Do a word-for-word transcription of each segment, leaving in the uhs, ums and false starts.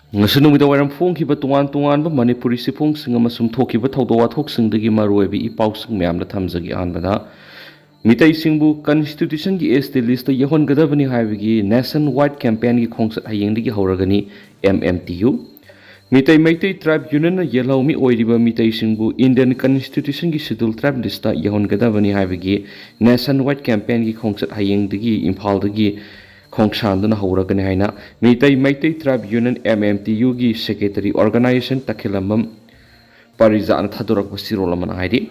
ꯉꯁꯤ ꯅꯨꯃꯤꯗꯥꯡ ꯋꯥꯏꯔꯝ ꯐꯣꯡꯈꯤꯕ ꯇꯣꯉꯥꯟ ꯇꯣꯉꯥꯟꯕ ꯃꯅꯤꯄꯨꯔꯤ ꯆꯦꯐꯣꯡꯁꯤꯡ ꯑꯃꯁꯨꯡ ꯊꯣꯛꯈꯤꯕ ꯊꯧꯗꯣꯛ ꯋꯥꯊꯣꯛꯁꯤꯡꯗꯒꯤ ꯃꯔꯨꯑꯣꯏꯕ ꯏ ꯄꯥꯎꯁꯤꯡ ꯃꯌꯥꯝꯗ ꯊꯝꯖꯒꯦ꯫ ꯑꯍꯥꯟꯕꯗ, ꯃꯤꯇꯩꯁꯤꯡꯕꯨ ꯀꯟꯁꯇꯤꯇ꯭ꯌꯨꯁꯟꯒꯤ ꯑꯦꯁ ꯇꯤ ꯂꯤꯁꯇ ꯌꯥꯎꯍꯟꯒꯗꯕꯅꯤ ꯍꯥꯏꯕꯒꯤ ꯅꯦꯁꯟ ꯋꯥꯏꯗ ꯀꯦꯝꯄꯦꯟꯒꯤ ꯈꯣꯡꯆꯠ ꯍꯌꯦꯡꯗꯒꯤ ꯍꯧꯔꯒꯅꯤ꯫ M M T U. Meetei Meitei tribe ꯌꯨꯅꯤꯌꯟꯅ ꯌꯦꯜꯍꯧꯃꯤ ꯑꯣꯏꯔꯤꯕ ꯃꯤꯇꯩꯁꯤꯡꯕꯨ ꯏꯟꯗꯤꯌꯟ ꯀꯟꯁꯇꯤꯇ꯭ꯌꯨꯁꯟꯒꯤ ꯁꯦꯗ꯭ꯌꯨꯜ ꯇ꯭ꯔꯥꯏꯕ ꯂꯤꯁꯇ ꯌꯥꯎꯍꯟꯒꯗꯕꯅꯤ ꯍꯥꯏꯕꯒꯤ ꯅꯦꯁꯟ ꯋꯥꯏꯗ ꯀꯦꯝꯄꯦꯟꯒꯤ ꯈꯣꯡꯆꯠ ꯍꯌꯦꯡꯗꯒꯤ ꯏꯝꯐꯥꯜꯗꯒꯤ ꯈꯣꯡꯁꯥꯟꯗꯨꯅ ꯍꯧꯔꯒꯅꯤ ꯍꯥꯏꯅ ꯃꯤꯇꯩ ꯃꯩꯇꯩ ꯇ꯭ꯔꯥꯏꯕ ꯌꯨꯅꯤꯌꯟ, ꯑꯦꯝ ꯑꯦꯝ ꯇꯤ ꯌꯨꯒꯤ ꯁꯦꯀ꯭ꯔꯦꯇꯔꯤ ꯑꯣꯔꯒꯅꯥꯏꯖꯦꯁꯟ ꯇꯈꯦꯂꯝꯕꯝ ꯄꯥꯔꯤꯖꯥꯠꯅ ꯊꯥꯗꯣꯔꯛꯄ ꯆꯦꯔꯣꯜ ꯑꯃꯅ ꯍꯥꯏꯔꯤ꯫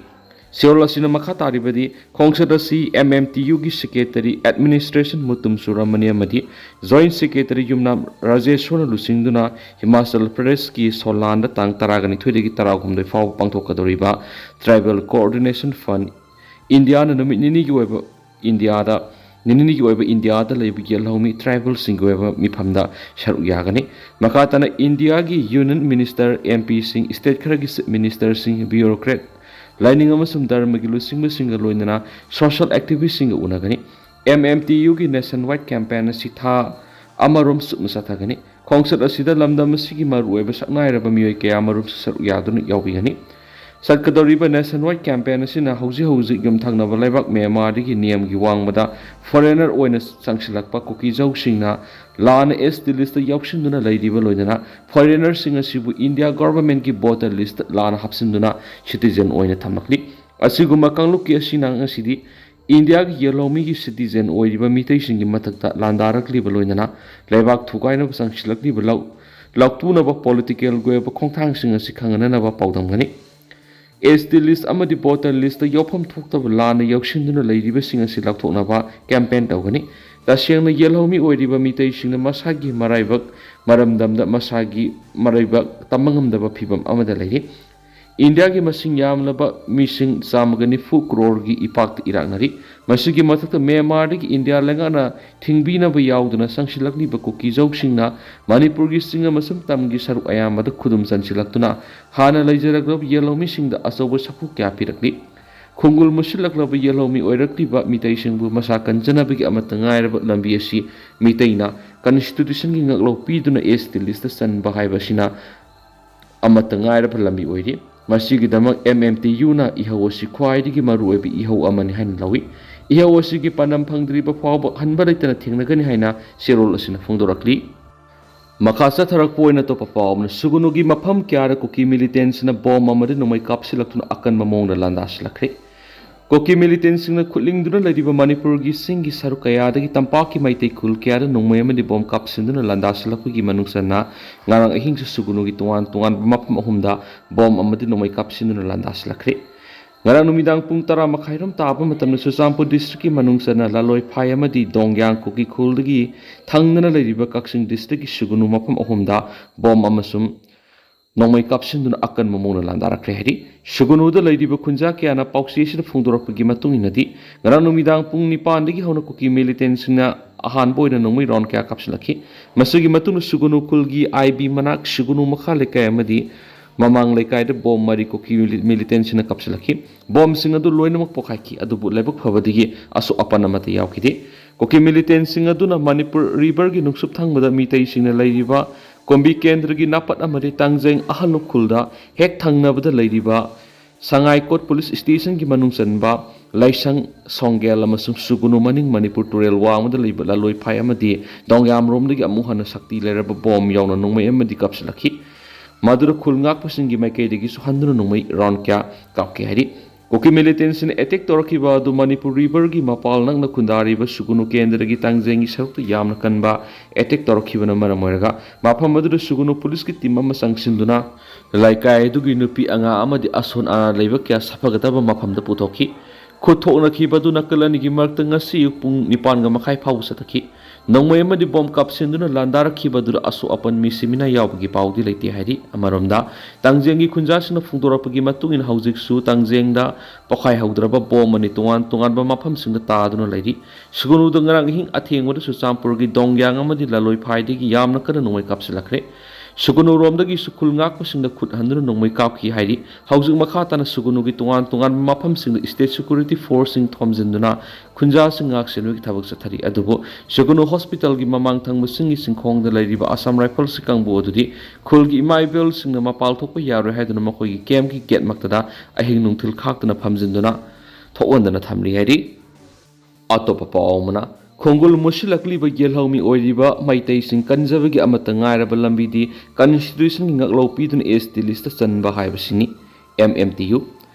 ꯆꯦꯔꯣꯜ ꯑꯁꯤꯅ ꯃꯈꯥ ꯇꯥꯔꯤꯕꯗꯤ, ꯈꯣꯡꯆꯠ ꯑꯁꯤ ꯑꯦꯝ ꯑꯦꯝ ꯇꯤ ꯌꯨꯒꯤ ꯁꯦꯀ꯭ꯔꯦꯇꯔꯤ ꯑꯦꯗꯃꯤꯅꯤꯁꯇ꯭ꯔꯦꯁꯟ ꯃꯨꯇꯨꯝ ꯆꯨꯔꯥꯃꯅꯤ ꯑꯃꯗꯤ ꯖꯣꯏꯟꯠ ꯁꯦꯀ꯭ꯔꯦꯇꯔꯤ ꯌꯨꯝꯅꯥꯝ ꯔꯥꯖꯦꯁꯣꯔꯅ ꯂꯨꯆꯤꯡꯗꯨꯅ ꯍꯤꯃꯥꯆꯜ ꯄ꯭ꯔꯗꯦꯁꯀꯤ ꯁꯣꯂꯥꯟꯗ ꯇꯥꯡ ꯇꯔꯥꯒ ꯅꯤꯊꯣꯏꯗꯒꯤ ꯇꯔꯥꯍꯨꯝꯗꯣꯏ ꯐꯥꯎꯕ ꯄꯥꯡꯊꯣꯛꯀꯗꯧꯔꯤꯕ ꯇ꯭ꯔꯥꯏꯕꯦꯜ ꯀꯣꯑꯣꯔꯗꯤꯅꯦꯁꯟ ꯐꯟ ꯏꯟꯗꯤꯌꯥꯅ ꯅꯨꯃꯤꯠ ꯅꯤꯅꯤꯒꯤ ꯑꯣꯏꯕ ꯏꯟꯗꯤꯌꯥꯗ, ꯅꯤꯅꯤꯒꯤ ꯑꯣꯏꯕ ꯏꯟꯗꯤꯌꯥꯗ ꯂꯩꯕ ꯌꯦꯜꯍꯧꯃꯤ ꯇ꯭ꯔꯥꯏꯕꯦꯜꯁꯤꯡꯒꯤ ꯑꯣꯏꯕ ꯃꯤꯐꯝꯗ ꯁꯔꯨꯛ ꯌꯥꯒꯅꯤ꯫ ꯃꯈꯥ ꯇꯥꯅ ꯏꯟꯗꯤꯌꯥꯒꯤ ꯌꯨꯅꯤꯌꯟ ꯃꯤꯅꯤꯁꯇꯔ, ꯑꯦꯝ ꯄꯤꯁꯤꯡ, ꯁ꯭ꯇꯦꯠ ꯈꯔꯒꯤ ꯆꯤꯐ ꯃꯤꯅꯤꯁꯇꯔꯁꯤꯡ, ꯕ꯭ꯌꯨꯔꯣꯀ꯭ꯔꯦꯠ, ꯂꯥꯏꯅꯤꯡ ꯑꯃꯁꯨꯡ ꯙꯔꯃꯒꯤ ꯂꯨꯆꯤꯡꯕꯁꯤꯡꯒ ꯂꯣꯏꯅꯅ ꯁꯣꯁꯤꯌꯦꯜ ꯑꯦꯛꯇꯤꯚꯤꯁꯁꯤꯡꯒ ꯎꯅꯒꯅꯤ꯫ ꯑꯦꯝ ꯑꯦꯝ ꯇꯤ ꯌꯨꯒꯤ ꯅꯦꯁꯟ ꯋꯥꯏꯗ ꯀꯦꯝꯄꯦꯟ ꯑꯁꯤ ꯊꯥ ꯑꯃꯔꯣꯝ ꯆꯨꯞꯅ ꯆꯠꯊꯒꯅꯤ꯫ ꯈꯣꯡꯆꯠ ꯑꯁꯤꯗ ꯂꯝꯗꯝ ꯑꯁꯤꯒꯤ ꯃꯔꯨꯑꯣꯏꯕ ꯁꯛꯅꯥꯏꯔꯕ ꯃꯤꯑꯣꯏ ꯀꯌꯥ ꯑꯃꯔꯣꯝꯁꯨ ꯁꯔꯨꯛ ꯌꯥꯗꯨꯅ ꯌꯥꯎꯕꯤꯒꯅꯤ꯫ ꯆꯠꯀꯗꯧꯔꯤꯕ ꯅꯦꯁꯟ ꯋꯥꯏꯗ ꯀꯦꯝꯄꯦꯟ ꯑꯁꯤꯅ ꯍꯧꯖꯤꯛ ꯍꯧꯖꯤꯛ ꯌꯨꯝꯊꯪꯅꯕ ꯂꯩꯕꯥꯛ ꯃ꯭ꯌꯥꯟꯃꯥꯔꯗꯒꯤ ꯅꯤꯌꯝꯒꯤ ꯋꯥꯡꯃꯗ ꯐꯣꯔꯦꯅꯔ ꯑꯣꯏꯅ ꯆꯪꯁꯤꯜꯂꯛꯄ ꯀꯨꯀꯤꯖꯧꯁꯤꯡꯅ ꯂꯥꯟꯅ ꯑꯦꯁ ꯇꯤ ꯂꯤꯁꯇ ꯌꯥꯎꯁꯤꯟꯗꯨꯅ ꯂꯩꯔꯤꯕ ꯂꯣꯏꯅꯅ ꯐꯣꯔꯦꯅꯔꯁꯤꯡ ꯑꯁꯤꯕꯨ ꯏꯟꯗꯤꯌꯥ ꯒꯣꯚꯔꯟꯃꯦꯟꯠꯀꯤ ꯚꯣꯇꯔ ꯂꯤꯁꯇ ꯂꯥꯟꯅ ꯍꯥꯞꯆꯤꯟꯗꯨꯅ ꯁꯤꯇꯤꯖꯦꯟ ꯑꯣꯏꯅ ꯊꯝꯂꯛꯂꯤ꯫ ꯑꯁꯤꯒꯨꯝꯕ ꯀꯥꯡꯂꯨꯞꯀꯤ ꯑꯁꯤꯅ ꯉꯁꯤꯗꯤ ꯏꯟꯗꯤꯌꯥꯒꯤ ꯌꯦꯜꯍꯧꯃꯤꯒꯤ ꯁꯤꯇꯤꯖꯦꯟ ꯑꯣꯏꯔꯤꯕ ꯃꯤꯇꯩꯁꯤꯡꯒꯤ ꯃꯊꯛꯇ ꯂꯥꯟꯗꯥꯔꯛꯂꯤꯕ ꯂꯣꯏꯅꯅ ꯂꯩꯕꯥꯛ ꯊꯨꯒꯥꯏꯅꯕ ꯆꯪꯁꯤꯜꯂꯛꯂꯤꯕ ꯂꯧ-, ꯂꯥꯎꯊꯣꯛꯅꯕ ꯄꯣꯂꯤꯇꯤꯀꯦꯜꯒꯤ ꯑꯣꯏꯕ ꯈꯣꯡꯊꯥꯡꯁꯤꯡ ꯑꯁꯤ ꯈꯪꯍꯟꯅꯅꯕ ꯄꯥꯎꯗꯝꯒꯅꯤ꯫ ꯑꯦꯁ ꯇꯤ ꯂꯤꯁ ꯑꯃꯗꯤ ꯚꯣꯇꯔ ꯂꯤꯁꯇ ꯌꯥꯎꯐꯝ ꯊꯣꯛꯇꯕ ꯂꯥꯟꯅ ꯌꯥꯎꯁꯤꯟꯗꯨꯅ ꯂꯩꯔꯤꯕꯁꯤꯡ ꯑꯁꯤ ꯂꯧꯊꯣꯛꯅꯕ ꯀꯦꯝꯄꯦꯟ ꯇꯧꯒꯅꯤ꯫ ꯇꯁꯦꯡꯅ ꯌꯦꯜꯍꯧꯃꯤ ꯑꯣꯏꯔꯤꯕ ꯃꯤꯇꯩꯁꯤꯡꯅ ꯃꯁꯥꯒꯤ ꯃꯔꯥꯏꯕꯛ ꯃꯔꯝꯗꯝꯗ ꯃꯁꯥꯒꯤ ꯃꯔꯥꯏꯕꯛ ꯇꯝꯕ ꯉꯝꯗꯕ ꯐꯤꯚꯝ ꯑꯃꯗ ꯂꯩꯔꯤ꯫ ꯏꯟꯗꯤꯌꯥꯒꯤ ꯃꯁꯤꯡ ꯌꯥꯝꯂꯕ ꯃꯤꯁꯤꯡ ꯆꯥꯝꯃꯒ ꯅꯤꯐꯨ ꯀ꯭ꯔꯣꯔꯒꯤ ꯏꯄꯥꯛꯇ ꯏꯔꯥꯛꯅꯔꯤ꯫ ꯃꯁꯤꯒꯤ ꯃꯊꯛꯇ ꯃ꯭ꯌꯥꯟꯃꯥꯔꯗꯒꯤ ꯏꯟꯗꯤꯌꯥ ꯂꯩꯉꯥꯛꯅ ꯊꯤꯡꯕꯤꯅꯕ ꯌꯥꯎꯗꯨꯅ ꯆꯪꯁꯤꯜꯂꯛꯂꯤꯕ ꯀꯨꯀꯤꯖꯧꯁꯤꯡꯅ ꯃꯅꯤꯄꯨꯔꯒꯤ ꯆꯤꯡ ꯑꯃꯁꯨꯡ ꯇꯝꯒꯤ ꯁꯔꯨꯛ ꯑꯌꯥꯝꯕꯗ ꯈꯨꯗꯨꯝ ꯆꯟꯁꯤꯜꯂꯛꯇꯨꯅ ꯍꯥꯟꯅ ꯂꯩꯖꯔꯛꯂꯕ ꯌꯦꯜꯍꯧꯃꯤꯁꯤꯡꯗ ꯑꯆꯧꯕ ꯁꯥꯐꯨ ꯀꯌꯥ ꯄꯤꯔꯛꯂꯤ꯫ ꯈꯣꯡꯒꯨꯜ ꯃꯨꯁꯤꯜꯂꯛꯂꯕ ꯌꯦꯜꯍꯧꯃꯤ ꯑꯣꯏꯔꯛꯂꯤꯕ ꯃꯤꯇꯩꯁꯤꯡꯕꯨ ꯃꯁꯥ ꯀꯟꯖꯅꯕꯒꯤ ꯑꯃꯠꯇ ꯉꯥꯏꯔꯕ ꯂꯝꯕꯤ ꯑꯁꯤ ꯃꯤꯇꯩꯅ Constitutionꯒꯤ ꯉꯥꯛꯂꯧ ꯄꯤꯗꯨꯅ S T listꯇ ꯆꯟꯕ ꯍꯥꯏꯕ ꯑꯁꯤꯅ ꯑꯃꯠꯇ ꯉꯥꯏꯔꯕ ꯂꯝꯕꯤ ꯑꯣꯏꯔꯤ꯫ ꯃꯁꯤꯒꯤꯗꯃꯛ M M T Uꯅ ꯏꯍꯧ ꯑꯁꯤ ꯈ꯭ꯋꯥꯏꯗꯒꯤ ꯃꯔꯨꯑꯣꯏꯕ ꯏꯍꯧ ꯑꯃꯅꯤ ꯍꯥꯏꯅ ꯂꯧꯏ꯫ ꯏꯍꯧ ꯑꯁꯤꯒꯤ ꯄꯥꯟꯗꯝ ꯐꯪꯗ꯭ꯔꯤꯕ ꯐꯥꯎꯕ ꯍꯟꯕ ꯂꯩꯇꯅ ꯊꯦꯡꯅꯒꯅꯤ ꯍꯥꯏꯅ ꯆꯦꯔꯣꯜ ꯑꯁꯤꯅ ꯐꯣꯡꯗꯣꯔꯛꯂꯤ꯫ ꯃꯈꯥ ꯆꯠꯊꯔꯛꯄ ꯑꯣꯏꯅ ꯑꯇꯣꯞꯄ ꯄꯥꯎ ꯑꯃꯅ, ꯁꯨꯒꯨꯅꯨꯒꯤ ꯃꯐꯝ ꯀꯌꯥꯗ ꯀꯨꯀꯤ militantꯁꯤꯡꯅ ꯕꯣꯝ ꯑꯃꯗꯤ ꯅꯣꯡꯃꯩ ꯀꯥꯞꯁꯤꯜꯂꯛꯇꯨꯅ ꯑꯀꯟꯕ ꯃꯑꯣꯡꯗ ꯂꯥꯟꯗꯥꯁꯤꯜꯂꯛꯈ꯭ꯔꯦ꯫ ꯀꯨꯀꯤ militantꯁꯤꯡꯅ ꯈꯨꯠꯂꯤꯡꯗꯨꯅ ꯂꯩꯔꯤꯕ ꯃꯅꯤꯄꯨꯔꯒꯤ ꯆꯤꯡꯒꯤ ꯁꯔꯨꯛ ꯀꯌꯥꯗꯒꯤ ꯇꯝꯄꯥꯛꯀꯤ ꯃꯩꯇꯩ ꯈꯨꯜ ꯀꯌꯥꯗ ꯅꯣꯡꯃꯩ ꯑꯃꯗꯤ ꯕꯣꯝ ꯀꯥꯞꯁꯤꯟꯗꯨꯅ ꯂꯥꯟꯗꯥꯁꯤꯜꯂꯛꯄꯒꯤ ꯃꯅꯨꯡ ꯆꯟꯅ ꯉꯔꯥꯡ ꯑꯍꯤꯡꯁꯨ ꯁꯨꯒꯨꯅꯨꯒꯤ ꯇꯣꯉꯥꯟ ꯇꯣꯉꯥꯟꯕ ꯃꯐꯝ ꯑꯍꯨꯝꯗ ꯕꯣꯝ ꯑꯃꯗꯤ ꯅꯣꯡꯃꯩ ꯀꯥꯞꯁꯤꯟꯗꯨꯅ ꯂꯥꯟꯗꯥꯁꯤꯜꯂꯛꯈ꯭ꯔꯦ꯫ ꯉꯔꯥꯡ ꯅꯨꯃꯤꯗꯥꯡ ꯄꯨꯡ ꯇꯔꯥ ꯃꯈꯥꯏꯔꯣꯝ ꯇꯥꯕ ꯃꯇꯝꯗ ꯆꯨꯔꯆꯥꯟꯄꯨꯔ districtꯀꯤ ꯃꯅꯨꯡ ꯆꯟꯅ ꯂꯥꯂꯣꯏꯐꯥꯏ ꯑꯃꯗꯤ ꯗꯣꯡꯌꯥꯡ ꯀꯨꯀꯤ ꯈꯨꯜꯗꯒꯤ ꯊꯪꯅꯅ ꯂꯩꯔꯤꯕ ꯀꯛꯆꯤꯡ districtꯀꯤ ꯁꯨꯒꯨꯅꯨ ꯃꯐꯝ ꯑꯍꯨꯝꯗ ꯕꯣꯝ ꯑꯃꯁꯨꯡ ꯅꯣꯡꯃꯩ ꯀꯥꯞꯁꯤꯟꯗꯨꯅ ꯑꯀꯟꯕ ꯃꯑꯣꯡꯗ ꯂꯥꯟꯗꯥꯔꯛꯈ꯭ꯔꯦ ꯍꯥꯏꯔꯤ꯫ ꯁꯨꯒꯨꯅꯨꯗ ꯂꯩꯔꯤꯕ ꯈꯨꯟꯖꯥ ꯀꯌꯥꯅ ꯄꯥꯎꯆꯦꯁꯤꯗ ꯐꯣꯡꯗꯣꯔꯛꯄꯒꯤ ꯃꯇꯨꯡ ꯏꯟꯅꯗꯤ, ꯉꯔꯥꯡ ꯅꯨꯃꯤꯗꯥꯡ ꯄꯨꯡ ꯅꯤꯄꯥꯟꯗꯒꯤ ꯍꯧꯅ ꯀꯨꯀꯤ militantꯁꯤꯡꯅ ꯑꯍꯥꯟꯕ ꯑꯣꯏꯅ ꯅꯣꯡꯃꯩ round ꯀꯌꯥ ꯀꯥꯞꯁꯤꯜꯂꯛꯈꯤ꯫ ꯃꯁꯤꯒꯤ ꯃꯇꯨꯡꯗ ꯁꯨꯒꯨꯅꯨ ꯈꯨꯜꯒꯤ I B ꯃꯅꯥꯛ ꯁꯨꯒꯨꯅꯨ ꯃꯈꯥ ꯂꯩꯀꯥꯏ ꯑꯃꯗꯤ ꯃꯃꯥꯡ ꯂꯩꯀꯥꯏꯗ ꯕꯣꯝ ꯃꯔꯤ ꯀꯨꯀꯤ ꯃꯤꯂꯤ-, militantꯁꯤꯡꯅ ꯀꯥꯞꯁꯤꯜꯂꯛꯈꯤ꯫ ꯕꯣꯝꯁꯤꯡ ꯑꯗꯨ ꯂꯣꯏꯅꯃꯛ ꯄꯣꯈꯥꯏꯈꯤ, ꯑꯗꯨꯕꯨ ꯂꯥꯏꯕꯛ ꯐꯕꯗꯒꯤ ꯑꯁꯣꯛ ꯑꯄꯟ ꯑꯃꯠꯇ ꯌꯥꯎꯈꯤꯗꯦ꯫ ꯀꯨꯀꯤ militantꯁꯤꯡ ꯑꯗꯨꯅ ꯃꯅꯤꯄꯨꯔ riverꯒꯤ ꯅꯨꯡꯁꯨꯞ ꯊꯪꯕꯗ ꯃꯤꯇꯩꯁꯤꯡꯅ ꯂꯩꯔꯤꯕ ꯀꯣꯝꯕꯤ ꯀꯦꯟꯗ꯭ꯔꯒꯤ ꯅꯥꯄꯠ ꯑꯃꯗꯤ ꯇꯥꯡꯖꯦꯡ ꯑꯍꯜ ꯈꯨꯜꯗ ꯍꯦꯛ ꯊꯪꯅꯕꯗ ꯂꯩꯔꯤꯕ ꯁꯉꯥꯏꯀꯣꯠ police stationꯒꯤ ꯃꯅꯨꯡ ꯆꯟꯕ ꯂꯥꯏꯁꯪ, ꯁꯣꯡꯒꯦꯜ ꯑꯃꯁꯨꯡ ꯁꯨꯒꯨꯅꯨ ꯃꯅꯤꯡ ꯃꯅꯤꯄꯨꯔ ꯇꯨꯔꯦꯜ ꯋꯥꯡꯃꯗ ꯂꯩꯕ ꯂꯥꯂꯣꯏꯐꯥꯏ ꯑꯃꯗꯤ ꯗꯣꯡꯌꯥꯝꯔꯣꯝꯗꯒꯤ ꯑꯃꯨꯛ ꯍꯟꯅ ꯁꯛꯇꯤ ꯂꯩꯔꯕ ꯕꯣꯝ ꯌꯥꯎꯅ ꯅꯣꯡꯃꯩ ꯑꯃꯗꯤ ꯀꯥꯞꯁꯤꯜꯂꯛꯈꯤ꯫ ꯃꯗꯨꯗ ꯈꯨꯜ ꯉꯥꯛꯄꯁꯤꯡꯒꯤ ꯃꯥꯏꯀꯩꯗꯒꯤꯁꯨ ꯍꯟꯗꯨꯅ ꯅꯣꯡꯃꯩ round ꯀꯌꯥ ꯀꯥꯞꯈꯤ ꯍꯥꯏꯔꯤ꯫ ꯀꯨꯀꯤ militantꯁꯤꯡꯅ attack ꯇꯧꯔꯛꯈꯤꯕ ꯑꯗꯨ ꯃꯅꯤꯄꯨꯔ riverꯒꯤ ꯃꯄꯥꯜ ꯅꯛꯅ ꯈꯨꯟꯗꯥꯔꯤꯕ ꯁꯨꯒꯨꯅꯨ ꯀꯦꯟꯗ꯭ꯔꯒꯤ ꯇꯥꯡꯖꯦꯡꯒꯤ ꯁꯔꯨꯛꯇ ꯌꯥꯝꯅ ꯀꯟꯕ attack ꯇꯧꯔꯛꯈꯤꯕꯅ ꯃꯔꯝ ꯑꯣꯏꯔꯒ ꯃꯐꯝ ꯑꯗꯨꯗ ꯁꯨꯒꯨꯅꯨ policeꯀꯤ team ꯑꯃ ꯆꯪꯁꯤꯟꯗꯨꯅ ꯂꯩꯀꯥꯏ ꯑꯗꯨꯒꯤ ꯅꯨꯄꯤ ꯑꯉꯥꯡ ꯑꯃꯗꯤ ꯑꯁꯣꯟ ꯑꯅꯥ ꯂꯩꯕ ꯀꯌꯥ ꯁꯥꯐꯒꯗꯕ ꯃꯐꯝꯗ ꯄꯨꯊꯣꯛꯈꯤ꯫ ꯈꯨꯠ ꯊꯣꯛꯅꯈꯤꯕ ꯑꯗꯨ ꯅꯥꯀꯜ ꯑꯅꯤꯒꯤ ꯃꯔꯛꯇ ꯉꯁꯤ ꯑꯌꯨꯛ ꯄꯨꯡ ꯅꯤꯄꯥꯟꯒ ꯃꯈꯥꯏ ꯐꯥꯎꯕ ꯆꯠꯊꯈꯤ꯫ ꯅꯣꯡꯃꯩ ꯑꯃꯗꯤ ꯕꯣꯝ ꯀꯥꯞꯁꯤꯟꯗꯨꯅ ꯂꯥꯟꯗꯥꯔꯛꯈꯤꯕ ꯑꯗꯨꯗ ꯑꯁꯣꯛ ꯑꯄꯟ ꯃꯤ ꯁꯤꯃꯤꯅꯥ ꯌꯥꯎꯕꯒꯤ ꯄꯥꯎꯗꯤ ꯂꯩꯇꯦ ꯍꯥꯏꯔꯤ꯫ ꯑꯃꯔꯣꯝꯗ, ꯇꯥꯡꯖꯦꯡꯒꯤ ꯈꯨꯟꯖꯥꯁꯤꯡꯅ ꯐꯣꯡꯗꯣꯔꯛꯄꯒꯤ ꯃꯇꯨꯡ ꯏꯟꯅ ꯍꯧꯖꯤꯛꯁꯨ ꯇꯥꯡꯖꯦꯡꯗ ꯄꯣꯈꯥꯏꯍꯧꯗ꯭ꯔꯕ ꯕꯣꯝ ꯑꯅꯤ ꯇꯣꯉꯥꯟ ꯇꯣꯉꯥꯟꯕ ꯃꯐꯝꯁꯤꯡꯗ ꯇꯥꯗꯨꯅ ꯂꯩꯔꯤ꯫ ꯁꯨꯒꯨꯅꯨꯗ ꯉꯔꯥꯡ ꯑꯍꯤꯡ ꯑꯊꯦꯡꯕꯗ ꯆꯨꯔꯆꯥꯟꯄꯨꯔꯒꯤ ꯗꯣꯡꯌꯥꯡ ꯑꯃꯗꯤ ꯂꯥꯂꯣꯏꯐꯥꯏꯗꯒꯤ ꯌꯥꯝꯅ ꯀꯟꯅ ꯅꯣꯡꯃꯩ ꯀꯥꯞꯁꯤꯜꯂꯛꯈ꯭ꯔꯦ꯫ ꯁꯨꯒꯨꯅꯨꯔꯣꯝꯗꯒꯤꯁꯨ ꯈꯨꯜ ꯉꯥꯛꯄꯁꯤꯡꯗ ꯈꯨꯠ ꯍꯟꯗꯨꯅ ꯅꯣꯡꯃꯩ ꯀꯥꯞꯈꯤ ꯍꯥꯏꯔꯤ꯫ ꯍꯧꯖꯤꯛ ꯃꯈꯥ ꯇꯥꯅ ꯁꯨꯒꯨꯅꯨꯒꯤ ꯇꯣꯉꯥꯟ ꯇꯣꯉꯥꯟꯕ ꯃꯐꯝꯁꯤꯡꯗ state security forceꯁꯤꯡ ꯊꯣꯝꯖꯤꯟꯗꯨꯅ ꯈꯨꯟꯖꯥꯁꯤꯡ ꯉꯥꯛ ꯁꯦꯟꯕꯒꯤ ꯊꯕꯛ ꯆꯠꯊꯔꯤ꯫ ꯑꯗꯨꯕꯨ ꯁꯨꯒꯨꯅꯨ hospitalꯒꯤ ꯃꯃꯥꯡ ꯊꯪꯕꯁꯤꯡꯒꯤ ꯆꯤꯡꯈꯣꯡꯗ ꯂꯩꯔꯤꯕ Assam Riflesꯀꯤ ꯀꯥꯡꯕꯨ ꯑꯗꯨꯗꯤ ꯈꯨꯜꯒꯤ ꯏꯃꯥ ꯏꯕꯦꯜꯁꯤꯡꯅ ꯃꯄꯥꯜ ꯊꯣꯛꯄ ꯌꯥꯔꯣꯏ ꯍꯥꯏꯗꯨꯅ ꯃꯈꯣꯏꯒꯤ campꯀꯤ gateꯃꯛꯇꯗ ꯑꯍꯤꯡ ꯅꯨꯡꯊꯤꯜ ꯈꯥꯛꯇꯅ ꯐꯝꯖꯤꯟꯗꯨꯅ ꯊꯣꯛꯍꯟꯗꯅ ꯊꯝꯂꯤ ꯍꯥꯏꯔꯤ꯫ ꯑꯇꯣꯞꯄ ꯄꯥꯎ ꯑꯃꯅ, ꯈꯣꯡꯒꯨꯜ ꯃꯨꯁꯤꯜꯂꯛꯂꯤꯕ ꯌꯦꯜꯍꯧꯃꯤ ꯑꯣꯏꯔꯤꯕ ꯃꯩꯇꯩꯁꯤꯡ ꯀꯟꯖꯕꯒꯤ ꯑꯃꯠꯇ ꯉꯥꯏꯔꯕ ꯂꯝꯕꯤꯗꯤ constitutionꯒꯤ ꯉꯛꯂꯧ ꯄꯤꯗꯨꯅ ST listꯇ ꯆꯟꯕ ꯍꯥꯏꯕꯁꯤꯅꯤ꯫ MMTU,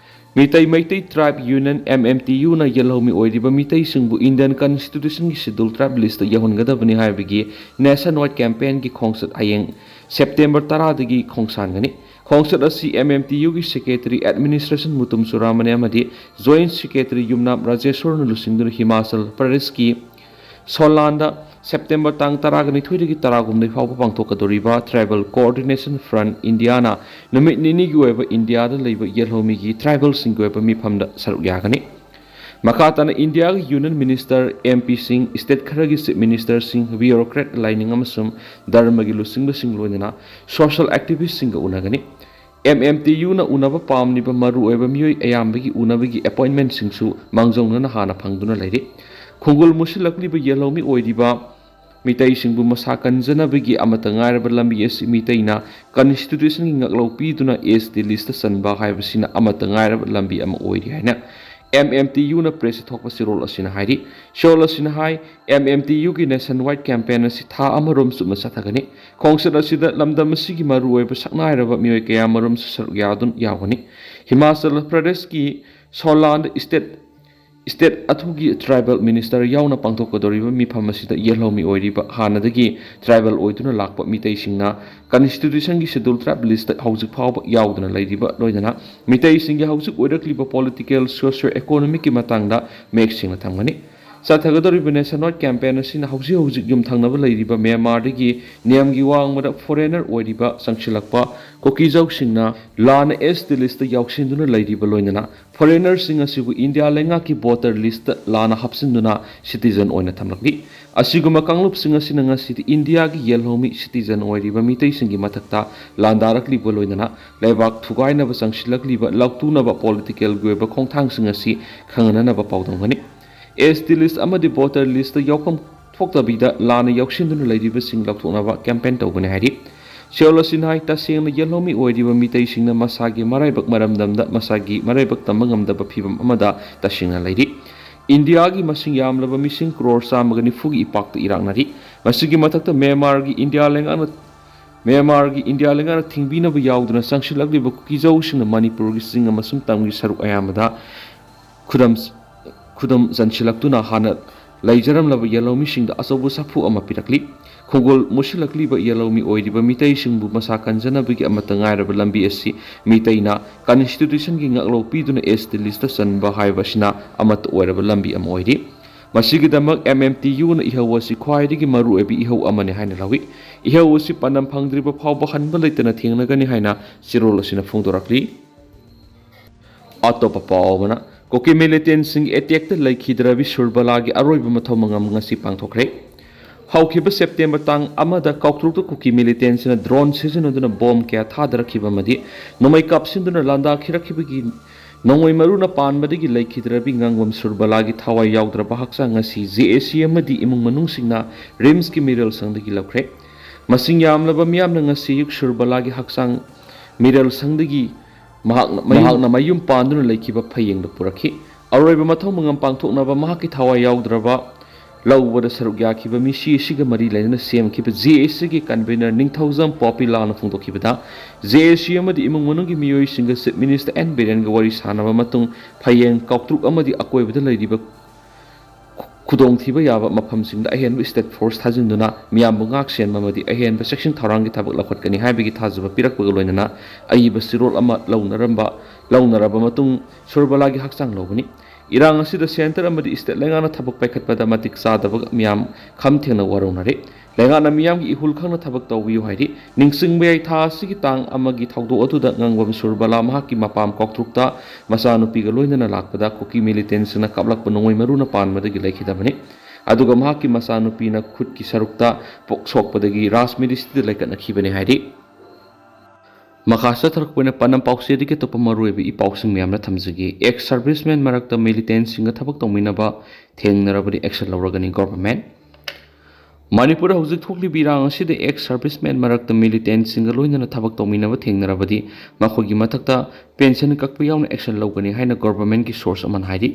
Meitei Meitei Tribe Union, MMTUꯅ ꯌꯦꯜꯍꯧꯃꯤ ꯑꯣꯏꯔꯤꯕ ꯃꯤꯇꯩꯁꯤꯡꯕꯨ Indian constitutionꯒꯤ schedule tribe listꯇ ꯌꯧꯍꯟꯒꯗꯕꯅꯤ ꯍꯥꯏꯕꯒꯤ nationwide campaignꯒꯤ ꯈꯣꯡꯆꯠ ꯍꯌꯦꯡ September ꯇꯔꯥꯗꯒꯤ ꯈꯣꯡꯁꯥꯟꯒꯅꯤ꯫ ꯈꯣꯡꯆꯠ ꯑꯁꯤ MMTUꯒꯤ secretary administration ꯃꯨꯇꯨꯝ ꯆꯨꯔꯥꯃꯅꯤ ꯑꯃꯗꯤ joint secretary ꯌꯨꯝꯅꯥꯝ ꯔꯥꯖꯦꯁꯣꯔꯅ ꯂꯨꯆꯤꯡꯗꯨꯅ ꯍꯤꯃꯥꯆꯜ ꯄ꯭ꯔꯗꯦꯁꯀꯤ ꯁꯣꯂꯥꯟꯗ September ꯇꯥꯡ ꯇꯔꯥꯒ ꯅꯤꯊꯣꯏꯗꯒꯤ ꯇꯔꯥꯍꯨꯝꯗꯣꯏ ꯐꯥꯎꯕ ꯄꯥꯡꯊꯣꯛꯀꯗꯧꯔꯤꯕ Tribal Coordination Front Indiaꯅ ꯅꯨꯃꯤꯠ ꯅꯤꯅꯤꯒꯤ ꯑꯣꯏꯕ ꯏꯟꯗꯤꯌꯥꯗ ꯂꯩꯕ ꯌꯦꯜꯍꯧꯃꯤꯒꯤ tribalꯁꯤꯡꯒꯤ ꯑꯣꯏꯕ ꯃꯤꯐꯝꯗ ꯁꯔꯨꯛ ꯌꯥꯒꯅꯤ꯫ ꯃꯈꯥ ꯇꯥꯅ ꯏꯟꯗꯤꯌꯥꯒꯤ Union Minister MPꯁꯤꯡ, state ꯈꯔꯒꯤ Chief Ministerꯁꯤꯡ, bureaucrat, ꯂꯥꯏꯅꯤꯡ ꯑꯃꯁꯨꯡ ꯙꯔꯃꯒꯤ ꯂꯨꯆꯤꯡꯕꯁꯤꯡ ꯂꯣꯏꯅꯅ social activistꯁꯤꯡꯒ ꯎꯅꯒꯅꯤ꯫ MMTUꯅ ꯎꯅꯕ ꯄꯥꯝꯂꯤꯕ ꯃꯔꯨꯑꯣꯏꯕ ꯃꯤꯑꯣꯏ ꯑꯌꯥꯝꯕꯒꯤ ꯎꯅꯕꯒꯤ appointmentꯁꯤꯡꯁꯨ ꯃꯥꯡꯖꯧꯅꯅ ꯍꯥꯟꯅ ꯐꯪꯗꯨꯅ ꯂꯩꯔꯤ꯫ ꯈꯣꯡꯒꯨꯜ ꯃꯨꯁꯤꯜꯂꯛꯂꯤꯕ ꯌꯦꯜꯍꯧꯃꯤ ꯑꯣꯏꯔꯤꯕ ꯃꯤꯇꯩꯁꯤꯡꯕꯨ ꯃꯁꯥ ꯀꯟꯖꯅꯕꯒꯤ ꯑꯃꯠꯇ ꯉꯥꯏꯔꯕ ꯂꯝꯕꯤ ꯑꯁꯤ ꯃꯤꯇꯩꯅ constitutionꯒꯤ ꯉꯛꯂꯧ ꯄꯤꯗꯨꯅ ST listꯇ ꯆꯟꯕ ꯍꯥꯏꯕꯁꯤꯅ ꯑꯃꯠꯇ ꯉꯥꯏꯔꯕ ꯂꯝꯕꯤ ꯑꯃ ꯑꯣꯏꯔꯤ ꯍꯥꯏꯅ MMTUꯅ pressꯇ ꯊꯣꯛꯄ ꯆꯦꯔꯣꯜ ꯑꯁꯤꯅ ꯍꯥꯏꯔꯤ꯫ ꯆꯦꯔꯣꯜ ꯑꯁꯤꯅ ꯍꯥꯏ, MMTUꯒꯤ nationwide campaign ꯑꯁꯤ ꯊꯥ ꯑꯃꯔꯣꯝ ꯆꯨꯞꯅ ꯆꯠꯊꯒꯅꯤ꯫ ꯈꯣꯡꯆꯠ ꯑꯁꯤꯗ ꯂꯝꯗꯝ ꯑꯁꯤꯒꯤ ꯃꯔꯨꯑꯣꯏꯕ ꯁꯛꯅꯥꯏꯔꯕ ꯃꯤꯑꯣꯏ ꯀꯌꯥꯃꯔꯨꯝꯁꯨ ꯁꯔꯨꯛ ꯌꯥꯗꯨꯅ ꯌꯥꯎꯒꯅꯤ꯫ ꯍꯤꯃꯥꯆꯜ ꯄ꯭ꯔꯗꯦꯁꯀꯤ ꯁꯣꯂꯥꯟꯗ state, state ꯑꯗꯨꯒꯤ tribal minister ꯌꯥꯎꯅ ꯄꯥꯡꯊꯣꯛꯀꯗꯧꯔꯤꯕ ꯃꯤꯐꯝ ꯑꯁꯤꯗ ꯌꯦꯜꯍꯧꯃꯤ ꯑꯣꯏꯔꯤꯕ ꯍꯥꯟꯅꯗꯒꯤ tribal ꯑꯣꯏꯗꯨꯅ ꯂꯥꯛꯄ ꯃꯤꯇꯩꯁꯤꯡꯅ constitutionꯒꯤ schedule tribe listꯇ ꯍꯧꯖꯤꯛ ꯐꯥꯎꯕ ꯌꯥꯎꯗꯨꯅ ꯂꯩꯔꯤꯕ ꯂꯣꯏꯅꯅ ꯃꯤꯇꯩꯁꯤꯡꯒꯤ ꯍꯧꯖꯤꯛ ꯑꯣꯏꯔꯛꯂꯤꯕ political, socio economicꯀꯤ ꯃꯇꯥꯡꯗ ꯃꯌꯦꯛ ꯁꯦꯡꯅ ꯊꯝꯒꯅꯤ꯫ ꯆꯠꯊꯒꯗꯧꯔꯤꯕ ꯅꯦꯁꯟ ꯋꯥꯏꯗ ꯀꯦꯝꯄꯦꯟ ꯑꯁꯤꯅ ꯍꯧꯖꯤꯛ ꯍꯧꯖꯤꯛ ꯌꯨꯝꯊꯪꯅꯕ ꯂꯩꯔꯤꯕ ꯃ꯭ꯌꯥꯟꯃꯥꯔꯗꯒꯤ ꯅꯤꯌꯝꯒꯤ ꯋꯥꯡꯃꯗ ꯐꯣꯔꯦꯅꯔ ꯑꯣꯏꯔꯤꯕ ꯆꯪꯁꯤꯜꯂꯛꯄ ꯀꯨꯀꯤꯖꯧꯁꯤꯡꯅ ꯂꯥꯟꯅ ꯑꯦꯁ ꯇꯤ ꯂꯤꯁꯇ ꯌꯥꯎꯁꯤꯟꯗꯨꯅ ꯂꯩꯔꯤꯕ ꯂꯣꯏꯅꯅ ꯐꯣꯔꯦꯅꯔꯁꯤꯡ ꯑꯁꯤꯕꯨ ꯏꯟꯗꯤꯌꯥ ꯂꯩꯉꯥꯛꯀꯤ ꯚꯣꯇꯔ ꯂꯤꯁꯇ ꯂꯥꯟꯅ ꯍꯥꯞꯆꯤꯟꯗꯨꯅ ꯁꯤꯇꯤꯖꯟ ꯑꯣꯏꯅ ꯊꯝꯂꯛꯂꯤ꯫ ꯑꯁꯤꯒꯨꯝꯕ ꯀꯥꯡꯂꯨꯞꯁꯤꯡ ꯑꯁꯤꯅ ꯉꯁꯤꯗꯤ ꯏꯟꯗꯤꯌꯥꯒꯤ ꯌꯦꯜꯍꯧꯃꯤ ꯁꯤꯇꯤꯖꯟ ꯑꯣꯏꯔꯤꯕ ꯃꯤꯇꯩꯁꯤꯡꯒꯤ ꯃꯊꯛꯇ ꯂꯥꯟꯗꯥꯔꯛꯂꯤꯕ ꯂꯣꯏꯅꯅ ꯂꯩꯕꯥꯛ ꯊꯨꯒꯥꯏꯅꯕ ꯆꯪꯁꯤꯜꯂꯛꯂꯤꯕ ꯂꯥꯎꯇꯨꯅꯕ ꯄꯣꯂꯤꯇꯤꯀꯦꯜꯒꯤ ꯑꯣꯏꯕ ꯈꯣꯡꯊꯥꯡꯁꯤꯡ ꯑꯁꯤ ꯈꯪꯍꯟꯅꯅꯕ ꯄꯥꯎꯗꯝꯒꯅꯤ꯫ ꯑꯦꯁ ꯇꯤ ꯂꯤꯁ ꯑꯃꯗꯤ ꯚꯣꯇꯔ ꯂꯤꯁꯇ ꯌꯥꯎꯐꯝ ꯊꯣꯛꯇꯕꯤꯗ ꯂꯥꯟꯅ ꯌꯥꯎꯁꯤꯟꯗꯨꯅ ꯂꯩꯔꯤꯕꯁꯤꯡ ꯂꯧꯊꯣꯛꯅꯕ ꯀꯦꯝꯄꯦꯟ ꯇꯧꯒꯅꯤ ꯍꯥꯏꯔꯤ꯫ ꯁꯤꯑꯣꯜ ꯑꯁꯤꯅ ꯍꯥꯏ, ꯇꯁꯦꯡꯅ ꯌꯦꯜꯍꯧꯃꯤ ꯑꯣꯏꯔꯤꯕ ꯃꯤꯇꯩꯁꯤꯡꯅ ꯃꯁꯥꯒꯤ ꯃꯔꯥꯏꯕꯛ ꯃꯔꯝꯗꯝꯗ ꯃꯁꯥꯒꯤ ꯃꯔꯥꯏꯕꯛ ꯇꯝꯕ ꯉꯝꯗꯕ ꯐꯤꯚꯝ ꯑꯃꯗ ꯇꯁꯦꯡꯅ ꯂꯩꯔꯤ꯫ ꯏꯟꯗꯤꯌꯥꯒꯤ ꯃꯁꯤꯡ ꯌꯥꯝꯂꯕ ꯃꯤꯁꯤꯡ ꯀ꯭ꯔꯣꯔ ꯆꯥꯝꯃꯒ ꯅꯤꯐꯨꯒꯤ ꯏꯄꯥꯛꯇ ꯏꯔꯥꯛꯅꯔꯤ꯫ ꯃꯁꯤꯒꯤ ꯃꯊꯛꯇ ꯃ꯭ꯌꯥꯟꯃꯥꯔꯒꯤ ꯏꯟꯗꯤꯌꯥ ꯂꯩꯉꯥꯛꯅ ꯃ꯭ꯌꯥꯟꯃꯥꯔꯒꯤ ꯏꯟꯗꯤꯌꯥ ꯂꯩꯉꯥꯛꯅ ꯊꯤꯡꯕꯤꯅꯕ ꯌꯥꯎꯗꯨꯅ ꯆꯪꯁꯤꯜꯂꯛꯂꯤꯕ ꯀꯨꯀꯤꯖꯧꯁꯤꯡꯅ ꯃꯅꯤꯄꯨꯔꯒꯤ ꯆꯤꯡ ꯑꯃꯁꯨꯡ ꯇꯝꯒꯤ ꯁꯔꯨꯛ ꯑꯌꯥꯝꯕꯗ ꯈꯨꯗꯝ ꯈꯨꯗꯨꯝ ꯆꯟꯁꯤꯜꯂꯛꯇꯨꯅ ꯍꯥꯟꯅ ꯂꯩꯖꯔꯝꯂꯕ ꯌꯦꯜꯍꯧꯃꯤꯁꯤꯡꯗ ꯑꯆꯧꯕ ꯁꯥꯐꯨ ꯑꯃ ꯄꯤꯔꯛꯂꯤ꯫ ꯈꯣꯡꯒꯣꯜ ꯃꯨꯁꯤꯜꯂꯛꯂꯤꯕ ꯌꯦꯜꯍꯧꯃꯤ ꯑꯣꯏꯔꯤꯕ ꯃꯤꯇꯩꯁꯤꯡꯕꯨ ꯃꯁꯥ ꯀꯟꯖꯅꯕꯒꯤ ꯑꯃꯠꯇ ꯉꯥꯏꯔꯕ ꯂꯝꯕꯤ ꯑꯁꯤ ꯃꯤꯇꯩꯅ ꯀꯟꯁꯇꯤꯇ꯭ꯌꯨꯁꯟꯒꯤ ꯉꯥꯛꯂꯧ ꯄꯤꯗꯨꯅ ꯑꯦꯁ ꯇꯤ ꯂꯤꯁꯇ ꯆꯟꯕ ꯍꯥꯏꯕ ꯑꯁꯤꯅ ꯑꯃꯠꯇ ꯑꯣꯏꯔꯕ ꯂꯝꯕꯤ ꯑꯃ ꯑꯣꯏꯔꯤ꯫ ꯃꯁꯤꯒꯤꯗꯃꯛ ꯑꯦꯝ ꯑꯦꯝ ꯇꯤ ꯌꯨꯅ ꯏꯍꯧ ꯑꯁꯤ ꯈ꯭ꯋꯥꯏꯗꯒꯤ ꯃꯔꯨꯑꯣꯏꯕ ꯏꯍꯧ ꯑꯃꯅꯤ ꯍꯥꯏꯅ ꯂꯧꯏ꯫ ꯏꯍꯧ ꯑꯁꯤ ꯄꯥꯟꯗꯝ ꯐꯪꯗ꯭ꯔꯤꯕ ꯐꯥꯎꯕ ꯍꯟꯕ ꯂꯩꯇꯅ ꯊꯦꯡꯅꯒꯅꯤ ꯍꯥꯏꯅ ꯆꯦꯔꯣꯜ ꯑꯁꯤꯅ ꯐꯣꯡꯗꯣꯔꯛꯂꯤ꯫ ꯑꯇꯣꯞꯄ ꯄꯥꯎ ꯑꯃꯅ, ꯀꯨꯀꯤ ꯃꯤꯂꯤꯇꯦꯟꯁꯤꯡꯒꯤ ꯑꯦꯇꯦꯛꯇ ꯂꯩꯈꯤꯗ꯭ꯔꯕꯤ ꯁꯨꯔꯕꯂꯥꯒꯤ ꯑꯔꯣꯏꯕ ꯃꯊꯧ ꯃꯉꯝ ꯉꯁꯤ ꯄꯥꯡꯊꯣꯛꯈ꯭ꯔꯦ꯫ ꯍꯧꯈꯤꯕ ꯁꯦꯞꯇꯦꯝꯕꯔ ꯇꯥꯡ ꯑꯃꯗ ꯀꯥꯎꯇ꯭ꯔꯨꯛꯇ ꯀꯨꯀꯤ ꯃꯤꯂꯤꯇꯦꯟꯁꯤꯡꯅ ꯗ꯭ꯔꯣꯟ ꯁꯤꯖꯤꯟꯅꯗꯨꯅ ꯕꯣꯝ ꯀꯌꯥ ꯊꯥꯗꯔꯛꯈꯤꯕ ꯑꯃꯗꯤ ꯅꯣꯡꯃꯩ ꯀꯥꯞꯁꯤꯟꯗꯨꯅ ꯂꯥꯟꯗꯥꯈꯤꯔꯛꯈꯤꯕꯒꯤ ꯅꯣꯡꯃꯩ ꯃꯔꯨꯅ ꯄꯥꯟꯕꯗꯒꯤ ꯂꯩꯈꯤꯗ꯭ꯔꯕꯤ ꯉꯥꯡꯕꯝ ꯁꯨꯔꯕꯂꯥꯒꯤ ꯊꯋꯥꯏ ꯌꯥꯎꯗ꯭ꯔꯕ ꯍꯛꯆꯥꯡ ꯉꯁꯤ ꯖꯦ ꯑꯦ ꯁꯤ ꯑꯃꯗꯤ ꯏꯃꯨꯡ ꯃꯅꯨꯡꯁꯤꯡꯅ ꯔꯤꯝꯁꯀꯤ ꯃꯤꯔꯦꯜ ꯁꯪꯗꯒꯤ ꯂꯧꯈ꯭ꯔꯦ꯫ ꯃꯁꯤꯡ ꯌꯥꯝꯂꯕ ꯃꯤꯌꯥꯝꯅ ꯉꯁꯤ ꯑꯌꯨꯛ ꯁꯨꯔꯕꯂꯥꯒꯤ ꯍꯛꯆꯥꯡ ꯃꯤꯔꯦꯜ ꯁꯪꯗꯒꯤ ꯃꯍꯥꯛꯅ ꯃꯌꯨꯝ ꯃꯍꯥꯛꯅ ꯃꯌꯨꯝ ꯄꯥꯟꯗꯨꯅ ꯂꯩꯈꯤꯕ ꯐꯌꯦꯡꯗ ꯄꯨꯔꯛꯈꯤ꯫ ꯑꯔꯣꯏꯕ ꯃꯊꯧ ꯃꯉꯝ ꯄꯥꯡꯊꯣꯛꯅꯕ ꯃꯍꯥꯛꯀꯤ ꯊꯋꯥꯏ ꯌꯥꯎꯗ꯭ꯔꯕ ꯂꯧꯕꯗ ꯁꯔꯨꯛ ꯌꯥꯈꯤꯕ ꯃꯤꯁꯤ ꯑꯁꯤꯒ ꯃꯔꯤ ꯂꯩꯅꯅ ꯁꯦꯝꯈꯤꯕ ꯖꯦ ꯑꯦ ꯁꯤꯒꯤ ꯀꯟꯚꯦꯅꯔ ꯅꯤꯡꯊꯧꯖꯝ ꯄꯣꯄꯤꯂꯥꯅ ꯐꯣꯡꯗꯣꯛꯈꯤꯕꯗ, ꯖꯦ ꯑꯦ ꯁꯤ ꯑꯃꯗꯤ ꯏꯃꯨꯡ ꯃꯅꯨꯡꯒꯤ ꯃꯤꯑꯣꯏꯁꯤꯡꯒ ꯆꯤꯐ ꯃꯤꯅꯤꯁꯇꯔ ꯑꯦꯟ ꯕꯤꯔꯦꯟꯒ ꯋꯥꯔꯤ ꯁꯥꯟꯅꯕ ꯃꯇꯨꯡ ꯐꯌꯦꯡ ꯀꯥꯎꯇ꯭ꯔꯨꯛ ꯑꯃꯗꯤ ꯑꯀꯣꯏꯕꯗ ꯂꯩꯔꯤꯕ ꯈꯨ-, ꯈꯨꯗꯣꯡꯊꯤꯕ ꯌꯥꯕ ꯃꯐꯝꯁꯤꯡꯗ ꯑꯍꯦꯟꯕ ꯁ꯭ꯇꯦꯠ ꯐꯣꯔꯁ ꯊꯥꯖꯤꯟꯗꯨꯅ ꯃꯤꯌꯥꯝꯕꯨ ꯉꯥꯛ ꯁꯦꯟꯕ ꯑꯃꯗꯤ ꯑꯍꯦꯟꯕ ꯆꯦꯛꯁꯤꯟ ꯊꯧꯔꯥꯡꯒꯤ ꯊꯕꯛ ꯂꯧꯈꯠꯀꯅꯤ ꯍꯥꯏꯕꯒꯤ ꯊꯥꯖꯕ ꯄꯤꯔꯛꯄꯒ ꯂꯣꯏꯅꯅ ꯑꯏꯕ ꯆꯦꯔꯣꯜ ꯑꯃ ꯂꯧꯅꯔꯝꯕ, ꯂꯧꯅꯔꯕ ꯃꯇꯨꯡ ꯁꯨꯔꯕꯂꯥꯒꯤ ꯍꯛꯆꯥꯡ ꯂꯧꯒꯅꯤ꯫ ꯏꯔꯥꯡ ꯑꯁꯤꯗ centre ꯑꯃꯗꯤ state ꯂꯩꯉꯥꯛꯅ ꯊꯕꯛ ꯄꯥꯏꯈꯠꯄꯗ ꯃꯇꯤꯛ ꯆꯥꯗꯕ ꯃꯤꯌꯥꯝ ꯈꯝ ꯊꯦꯡꯅ ꯋꯥꯔꯧꯅꯔꯤ꯫ ꯂꯩꯉꯥꯛꯅ ꯃꯤꯌꯥꯝꯒꯤ ꯏꯍꯨꯜ ꯈꯪꯅ ꯊꯕꯛ ꯇꯧꯕꯤꯌꯨ ꯍꯥꯏꯔꯤ꯫ ꯅꯤꯡꯁꯤꯡꯕ ꯌꯥꯏ, ꯊꯥ ꯑꯁꯤꯒꯤ ꯇꯥꯡ ꯑꯃꯒꯤ ꯊꯧꯗꯣꯛ ꯑꯗꯨꯗ ꯉꯥꯡꯕꯝ ꯁꯨꯔꯕꯂꯥ ꯃꯍꯥꯛꯀꯤ ꯃꯄꯥꯝ ꯀꯥꯎꯇ꯭ꯔꯨꯛꯇ ꯃꯆꯥꯅꯨꯄꯤꯒ ꯂꯣꯏꯅꯅ ꯂꯥꯛꯄꯗ ꯀꯨꯀꯤ militantꯁꯤꯡꯅ ꯀꯥꯞꯂꯛꯄ ꯅꯣꯡꯃꯩ ꯃꯔꯨꯅ ꯄꯥꯟꯕꯗꯒꯤ ꯂꯩꯈꯤꯗꯕꯅꯤ꯫ ꯑꯗꯨꯒ ꯃꯍꯥꯛꯀꯤ ꯃꯆꯥꯅꯨꯄꯤꯅ ꯈꯨꯠꯀꯤ ꯁꯔꯨꯛꯇ ꯄꯣꯛ ꯁꯣꯛꯄꯗꯒꯤ ꯔꯥꯖꯃꯤꯔꯤꯁꯇꯤꯗ ꯂꯩꯀꯠꯅꯈꯤꯕꯅꯤ ꯍꯥꯏꯔꯤ꯫ ꯃꯈꯥ ꯆꯠꯊꯔꯛꯄ ꯑꯣꯏꯅ ꯄꯥꯟꯗꯝ ꯄꯥꯎꯆꯦꯗꯒꯤ ꯑꯇꯣꯞꯄ ꯃꯔꯨꯑꯣꯏꯕ ꯏ ꯄꯥꯎꯁꯤꯡ ꯃꯌꯥꯝꯅ ꯊꯝꯖꯒꯦ꯫ Ex serviceman ꯃꯔꯛꯇ militantꯁꯤꯡꯒ ꯊꯕꯛ ꯇꯧꯃꯤꯟꯅꯕ ꯊꯦꯡꯅꯔꯕꯗꯤ action ꯂꯧꯔꯒꯅꯤ government꯫ ꯃꯅꯤꯄꯨꯔꯗ ꯍꯧꯖꯤꯛ ꯊꯣꯛꯂꯤꯕ ꯏꯔꯥꯡ ꯑꯁꯤꯗ ex serviceman ꯃꯔꯛꯇ militantꯁꯤꯡꯒ ꯂꯣꯏꯅꯅ ꯊꯕꯛ ꯇꯧꯃꯤꯟꯅꯕ ꯊꯦꯡꯅꯔꯕꯗꯤ ꯃꯈꯣꯏꯒꯤ ꯃꯊꯛꯇ pension ꯀꯛꯄ ꯌꯥꯎꯅ action ꯂꯧꯒꯅꯤ ꯍꯥꯏꯅ governmentꯀꯤ source ꯑꯃꯅ ꯍꯥꯏꯔꯤ꯫